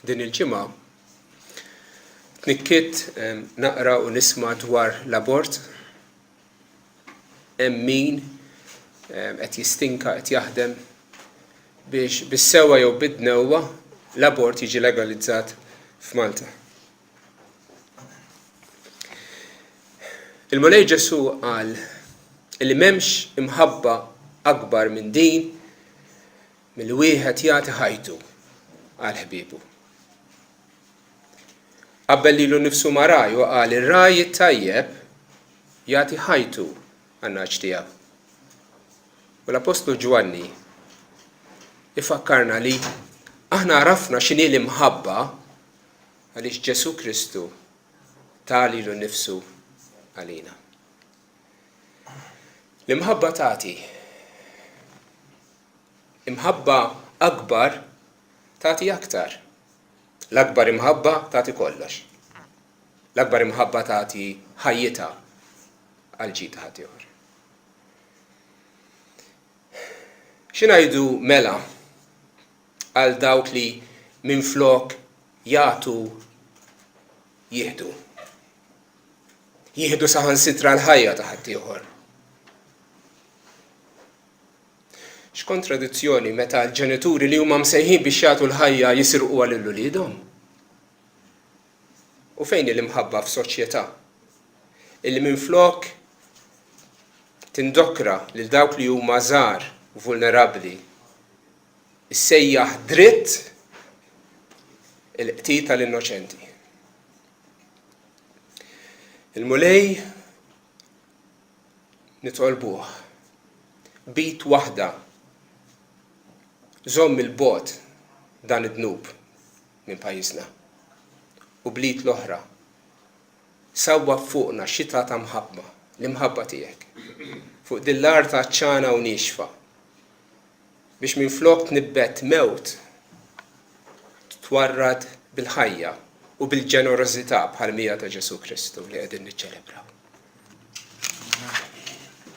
Din il-ġimgħa tnikkitt naqra u nisma' dwar l-abort. Hemm min qed jistinka qed jaħdem biex bis-sewwa jew bid-dnewwa l-abort jiġi legalizzat f'Malta. Il-Mulej Ġesù qal li m'hemmx imħabba akbar minn din milli wieħed jagħti ħajtu għal ħbiebu. Qabbel lilu nnifsu ma' ragħaj u qal ir-ragħaj it-tajjeb jagħti ħajtu għan-nagħaġ tiegħu. U l-Appostlu Ġwanni ifakkarna li aħna għarafna x'inhi l-imħabba għaliex Ġesù Kristu ta lilu nnifsu għalina. L-imħabba tagħti. Imħabba akbar tagħti aktar. L-akbar imħabba tagħti kollox. L-akbar imħabba tagħti ħajjitha għal ġid ta' ħaddieħor. Xi ngħidu mela għal dawk li minflok jagħtu jieħdu? Jieħdu saħansitra l-ħajja ta' ħaddieħor. X'kontradizzjoni meta l-ġenituri li huma msejħin biex jagħtu l-ħajja jisirquha lil uliedhom. U fejn hi l-imħabba f'soċjetà illi minflok tindokra lil dawk li huma żgħar u vulnerabbli, issejjaħ dritt il-qtil tal-innoċenti. Il-Mulej nitolbuh b'id waħda żomm 'il bogħod dan id-dnub minn pajjiżna u bl-id l-oħra sawwab fuqna xita ta' mħabba, l-imħabba tiegħek, fuq din l-art għatxana u niexfa, biex minflok tnibbet mewt twarrad bil-ħajja u bil-ġenerożità bħal mija ta' Ġesù Kristu li qegħdin niċċelebraw.